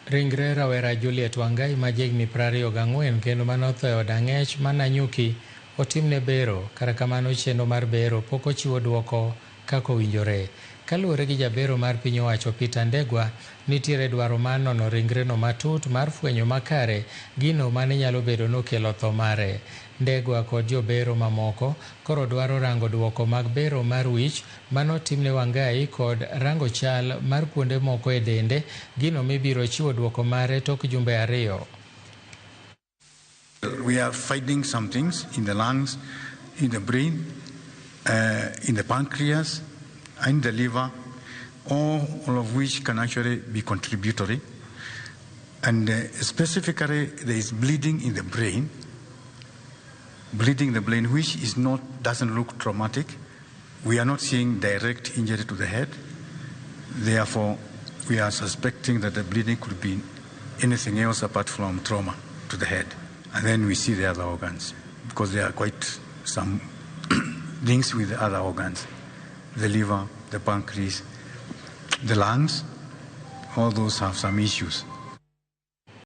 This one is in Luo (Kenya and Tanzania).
Ringre rawera Juliet Wangai ma jahigni 24 kendo mane otho e od ang'ech ma Nanyuki otimne bero. Kata kamano chenro mar bero pok ochiwo duoko kaka owinjore. Kaluwore gi jabero mar piny owacho Peter Ndegwa, nitiere dwaro mar nono ringreno matut mar fwenyo makare gino mane nyalo bedo nokelo tho mare. Ndegwa kod jobero mamoko koro dwaro rango duoko mag bero mar wich manotimne Wangai kod rango chal mar kuonde moko e dende, gino mibiro chiwo duoko mare tok jumbe 2. We are finding some things in the lungs, in the brain, in the pancreas, in the liver, all of which can actually be contributory. And specifically, there is bleeding in the brain, bleeding in the brain, which is not, doesn't look traumatic. We are not seeing direct injury to the head. Therefore, we are suspecting that the bleeding could be anything else apart from trauma to the head. And then we see the other organs, because there are quite some links with the other organs, the liver, the pancreas, the lungs, all those have some issues.